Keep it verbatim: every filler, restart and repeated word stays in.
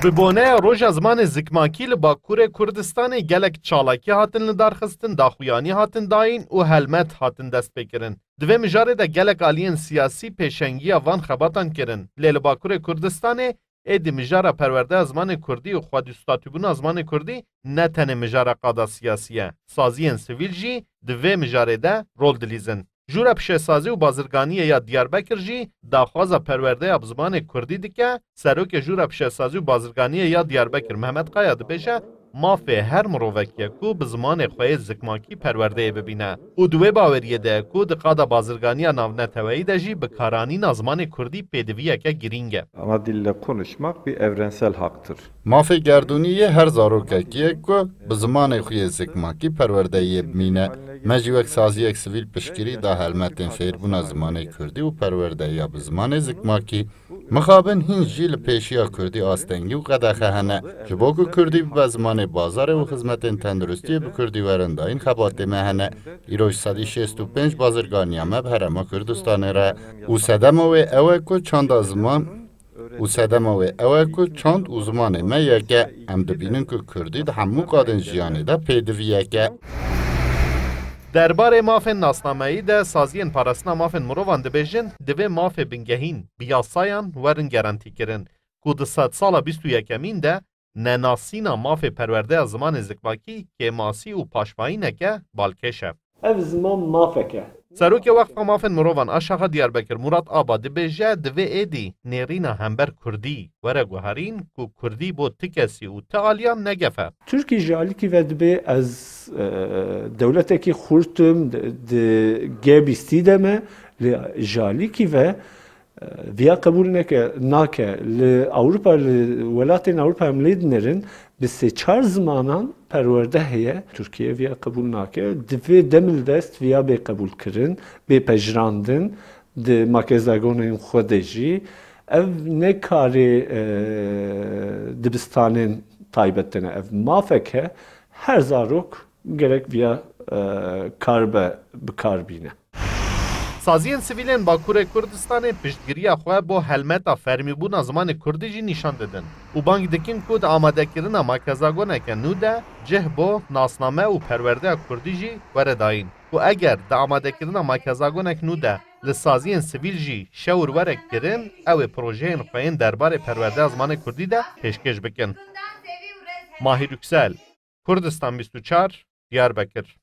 Bi boneya Roja Zimanê Zikmakî li Bakurê Kurdistanê gelek çalakî hatin lidarxistin, daxuyanî hatin dayîn û helmet hatin destpêkirin. Di vê mijarê de gelek aliyên siyasî pêşengiya van xebatan kirin. Lê li Bakurê Kurdistanê êdî mijara perwerdeya zimanê kurdî û xwedîstatûbûna zimanê kurdî ne tenê mijara qada siyasî ye. Saziyên sivîl jî di vê mijarê de rol dilîzin. Jûra Pişesazî û Bazirganiyê ya Diyarbekir jî daxwaza perwerdeya bi zimanê kurdî dike. Serokê Jûra Pişesazî û Bazirganiyê ya Diyarbekir Mehmet Kaya dibêje, mafê her mirovekî ye ku bi zimanê xwe yê zikmakî perwerdeyê bibîne û di wê baweriyê de ye ku di qada bazirganiya navneteweyî de jî bikaranîna zimanê kurdî pêdiviyeke girîng e. Ana dille konuşmak bir evrensel haktır. Mafê gerdûnî yê her zarokekî ye ku bi zimanê xwe yê zikmakî perwerdeyê bimîne. Me jî wek saziyek sivîl piştgirî da helmetên fêrbûna zimanê kurdî û perwerdeya bi zimanê zikmakî. Mixabin hîn jî li pêşiya kurdî astengî û qedexe hene. Ji bo ku kurdî bibe zimanê bazarê û xizmetên tenduristiyê bi kurdî werin dayîn, xebatê me hene. Îroj sedî şêst û pênc bazirganiya me bi Herêma Kurdistanê re. Û sedema wê ew e ku çanda ziman û sedema wê ew e ku çand û zimanê me yek e. Em dibînin ku kurdî di hemû qadên jiyanê de pêdiviyek e. Derbarê mafên nasnameyî de saziyên parastina mafên mirovan dibêjin, divê mafê bingehîn bi yasayan werin gerantîkirin, ku di sedsala bîst û yekemîn de nenasîna mafê perwerdeya zimanê zikmakî kêmasî û paşvayîneke balkêş e. Ev ziman mafek e. Serokê Weqfa Mafên Mirovan a Şaxa Diyarbekir Murat Aba dibêje, divê êdî nêrîna hember kurdî were guherîn ku kurdî bo ti kesî û ti aliyan ne gef e. Tirkî ji alîkî ve dibê ez, e, dewletekî xurt im, di, di G bîstî de me, lê ji alîkî ve, e, viya qebûl neke, nake. Li Ewropa, li welatên Ewropa em lê dinêrin, bi sê çar zimanan perwerde heye. Tirkiye viya qebûl nake. Divê demildest viya bê qebûlkirin, bê pejirandin di makezagonên xwe de jî. Ev ne karê, e, dibistanên taybet tine. Ev mafek e. Her zarok gerek viya, e, kar be, bi kar bîne. Saziyên sivîlên Bakurê Kurdistanê piştgiriya xwe bo helmeta fermîbûna zimanê kurdî jî nîşan didin û bang dikin ku di amadekirina makezagoneke nû de cih bo nasname û perwerdeya kurdî jî were dayîn û eger di amadekirina makezagonek nû de li saziyên sivîl jî şewir were kirin, ew ê projeyên xwe yên derbarê perwerdeya zimanê kurdî de pêşkêş bikin. Mahir Yüksel, Kurdistan bîst û çar, Diyarbekir.